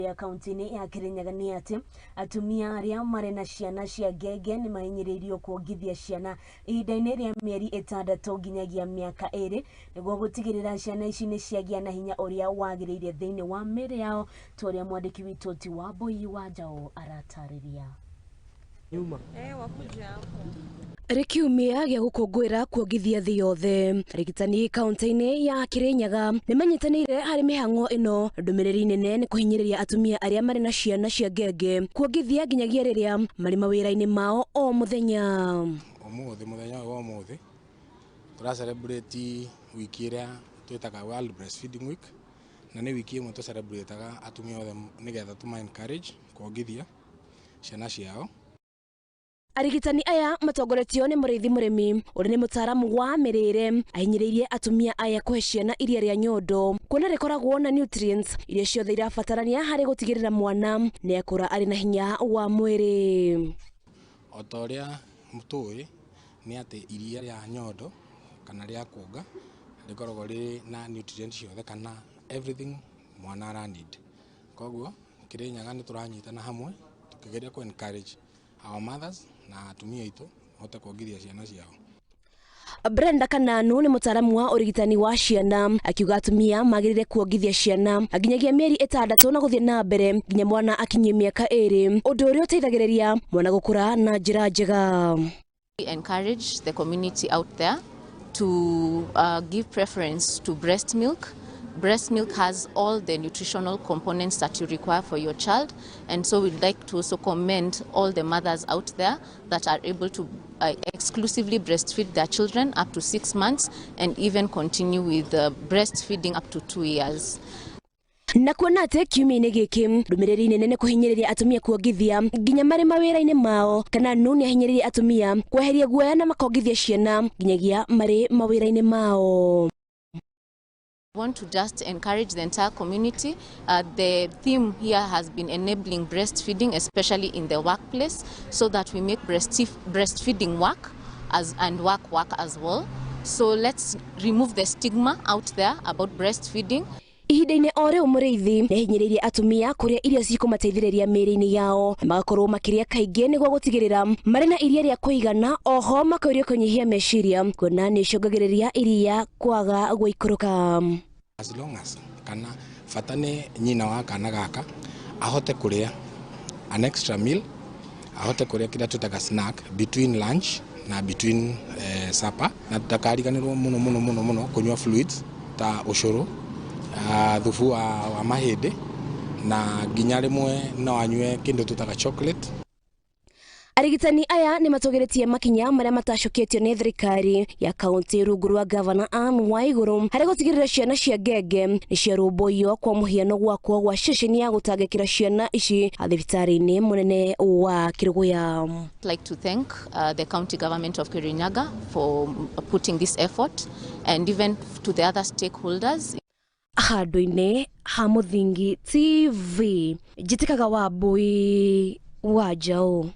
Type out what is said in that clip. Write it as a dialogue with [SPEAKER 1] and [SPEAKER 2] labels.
[SPEAKER 1] Ya kaunti-inĩ ya Kirinyaga nĩ atĩ atumia arĩa marĩ na ciana cia ngenge nĩ mahinyĩrĩirio kuongithia ciana ihinda-inĩ rĩa mĩeri 6 nginyagia mĩaka 2 nĩguo gũtigĩrĩra ciana ici nĩ ciagĩa na hinya ũrĩa wagĩrĩire thĩinĩ wa mĩĩrĩ yao, ta ũrĩa mwandĩki witũ Ti Wambui wa Njaũ aratarĩria. Arĩ kiumia gĩa gũkũngũĩra kuongithia thĩ yothe, arigitani kaunti-inĩ ya Kirinyaga nĩ manyitanĩire harĩ mĩhang'o ĩno. Ndũmĩrĩri nene nĩ kũhinyĩrĩria atumia arĩa marĩ na ciana cia ngenge kuongithia nginyagia rĩrĩa marĩ mawĩra-inĩ mao o mũthenya.
[SPEAKER 2] Ũmũthĩ, mũthenya ũyũ wa ũmũthĩ, tũra celebrate wiki ĩrĩa twĩtaga World Breastfeeding Week, na nĩ wiki ĩmwe tũ-celebrate-aga atumia othe nĩgetha tũma encourage kuongithia ciana ciao.
[SPEAKER 1] Arigitani aya matongoretio nĩ Mũrĩithi Mũrĩmi ũrĩa nĩ mũtaaramu wa mĩrĩre, ahinyĩrĩirie atumia aya kũhe ciana iria rĩa nyondo kuona rĩkoragwo na nutrients iria ciothe irabatarania harĩ gũtigĩrĩra mwana nĩ akũra arĩ na hinya wa mwĩrĩ.
[SPEAKER 2] O ta ũrĩa tũĩ nĩ atĩ iria rĩa nyondo kana rĩa kuonga rĩkoragwo rĩ na nutrient ciothe kana everything mwana ara need. Koguo Kirinyaga nĩ tũranyitana hamwe tũkĩgeria kũ encourage our mothers na atumia aitũ mahote kuongithia ciana ciao.
[SPEAKER 1] Brenda Kananu nĩ mũtaaramu wa ũrigitani wa ciana, akiuga atumia magĩrĩire kuongithia ciana nginyagia mĩeri 6 na gũthiĩ na mbere nginya mwana akinyie mĩaka 2, ũndũ ũrĩa ũteithagĩrĩria mwana gũkũra na njĩra njega.
[SPEAKER 3] We encourage the community out there to give preference to breast milk. Breast milk has all the nutritional components that you require for your child, and so we'd like to also commend all the mothers out there that are able to exclusively breastfeed their children up to 6 months and even continue with breastfeeding up to 2 years.
[SPEAKER 1] Na kuona atĩ kiumia-inĩ gĩkĩ ndũmĩrĩri nene nĩ kũhinyĩrĩria atumia kuongithia nginya marĩ mawĩra-inĩ mao, Kananu nĩ ahinyĩrĩirie atumia kweheria guoya na makongithia ciana nginyagia marĩ mawĩra-inĩ mao.
[SPEAKER 3] Want to just encourage the entire community. The theme here has been enabling breastfeeding, especially in the workplace, so that we make breastfeeding work as and work work as well. So let's remove the stigma out there about breastfeeding.
[SPEAKER 1] Ihinda-inĩ o rĩu Mũrĩithi nĩ ahinyĩrĩirie atumia kũrĩa irio cikũmateithĩrĩria mĩĩrĩ-inĩ yao, magakorwo makĩrĩa kaingĩ nĩguo gũtigĩrĩra marĩ na iria rĩa kũigana. Oho makoirio kũnyihia meciria kuona nĩ icũngagĩrĩria iria kwaga gũikũrũka.
[SPEAKER 2] As long as kana bata nĩ nyina wa kana gaka ahote kũrĩa an extra meal, ahote kũrĩa kĩrĩa twĩtaga snack between lunch na between supper, na ndakariganĩrwo mũno mũno mũno mũno kũnyua fluids ta ũcũrũ, thubu wa mahĩndĩ, na nginya rĩmwe no anyue kĩndũ twĩtaga chocolate.
[SPEAKER 1] Arigitani aya nĩ matũgĩrĩtie makinya marĩa matacũkĩtio nĩ thirikari ya kaunti rungu rwa Gavana Anne Waiguru harĩ gũtigĩrĩra ciana cia ngenge nĩ ciarũmbũiyo, kwa mũhiano gwakwo gwa ceceni ya gũtangĩkĩra ciana ici thibitarĩ-inĩ mũnene wa Kĩrũgũya.
[SPEAKER 3] I'd like to thank the county government of Kirinyaga for putting this effort, and even to the other stakeholders.
[SPEAKER 1] Handũ-inĩ ha Mũthingi TV, njĩtĩkaga Wambui wa Njaũ.